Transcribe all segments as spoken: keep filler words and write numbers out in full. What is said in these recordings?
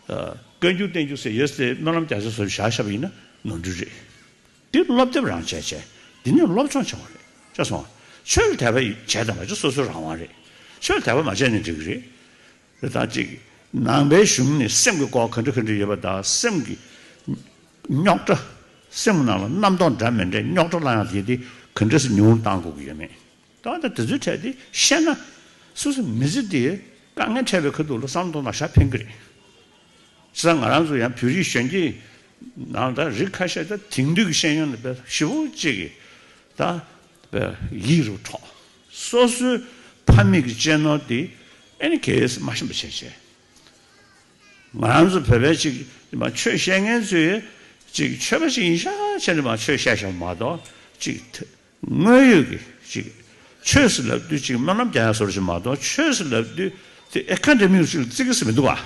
བཀའ་འགྱུར་བསྟན་འགྱུར་ཟེར་ཡོད་ཚད་སྨོན་ལམ་རྒྱ་ཆེ་སོགས་བཞག་བཞག་པ་ཡིན་ན་ནོར་འཁྲུལ་རེད། འདི་སློབ་དེབ་རང་བྱས་བྱས་འདི་ནས་སློབ་སྦྱོང་བྱེད་པ་རེད། ཤེས་སོང་། ཆོས་ལ་དད་པ་བྱས་དང་མ་བྱས་སོ་སོའི་རང་དབང་རེད། ཆོས་ལ་དད་པ་མ་བྱས་ནས་འགྲིག་གི་རེད། དེ་དང་གཅིག་ནང་པའི་གཞུང་ནས་སེམས་ཀྱི་སྐོར་ག་འདྲ་ག་འདྲ་ཡོད་པ་དང་སེམས་ཀྱི་རྙོག་དྲ། སེམས་ནང་ལ་རྣམ་རྟོག་འདྲ་མི་འདྲ་རྙོག་དྲ་སློང་ཡག་དེ་དེ་ག་འདྲ་སེ་ཉུང་རུ་གཏང་དགོས་ཀྱི་ཡོད་མེད། ད་ལྟ་དེ་ཚོའི་གྲས་དེ་ཤེས་ན། སོ་སོ་མི་ཚེ་དེ་དཀའ་ངལ་འཕྲད་པའི་ཁ་ཐུག་ལ་བསམ་བློ་གཏོང་ན་ཞྭ་འཕེན་གི་རེད། བྱས་ཙང་ང་རང་ཚོ་ཡང་བོད་རིགས་གཞོན་སྐྱེས་ནང་ད་རིགས་ཁ་ཤས་ད་དེང་དུས་ཀྱི་ཤེས་ཡོན་ལ་དཔེ་ཞེ་པོ་ཅིག་གི་ད་དཔེ་ཡིད་རུ་འཕྲོག་སོ་སོའི་ཕ་མེས་ཀྱི་གཅེས་ནོར་དེ་ཨེ་ནི་གལ་སྲིད་མ་ཤེས་པ་བྱས་བྱས། ང་རང་ཚོ་བོད་པའི་ཅིག་མ་ཆོས་བཤད་མཁན་ཚོས་ཅིག་ཆོས་པ་ཅིག་ཡིན་ཤག་བྱས་ནས་མ་ཆོས་བཤད་བཞག་པ་མ་གཏོགས་ཅིག་དངོས་ཡོད་ཀྱི་ཅིག་ཆོས་སུ་ལབ་དུས་ཅིག་སྨོན་ལམ་རྒྱག་ཡ་བཟོ་འདྲ་ཞིག་མ་གཏོགས་ཆོས་སུ་ལབ་དུས་དེ་ཨེ་ཁ་འདྲ་མིག་ཅིག་བརྩི་གི་སི་མི་འདུག་ག་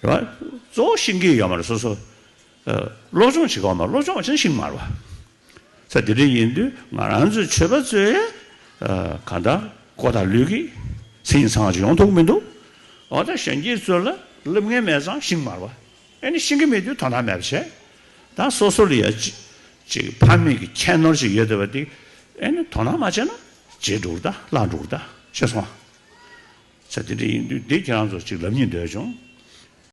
རེད་བ། གཙོ་བོ་ཤེས་ཀྱི་ཡོད་མ་རེད། སོ་སོ་སློབ་སྦྱོང་བྱེད་དགོས་མ་སློབ་སྦྱོང་བྱས་ན་ཤེས་ཀྱི་མ་རེད་བ། ས་དེ་འདྲ་ཡིན་དུས་ང་རང་ཚོའི་ཆོས་པ་ཚོས་གང་ལྟར་ཀོ་ཐག་ལུས་ཀྱི་སེམས་ཚང་ཅིག་ཡོང་ཐུབ་མི་འདུག་འོ་ད་གཞོན་སྐྱེས་ཚོ་ལ་སློབ་མཁན་མེད་ཙང་ཤེས་ཀྱི་མ་རེད་བ། ཨེ་ནི་ཤེས་ཀྱི་མེད་དུས་དོ་སྣང་མེད་པ་བྱས། ད་སོ་སོ་ལ་ཡ་ཅི་ཅིག་ཕ་མེས་ཀྱི་ཁྱད་ནོར་ཞིག་ཡོད་བསྡད་པ་དེ་ཨེ་ནི་དོ་སྣང་མ་བྱས་ན་བརྗེད་འགྲོ་གི་རེད་ད་བརླག་འགྲོ་གི་རེད་ད། ཤེས་སོང་ང་། ས་དེ་འདྲ་ཡིན་དུས་འདི་ཁྱེད་རང་ཚོ་ཅིག་ལབ་སྙིང་འདོད་བྱུང་།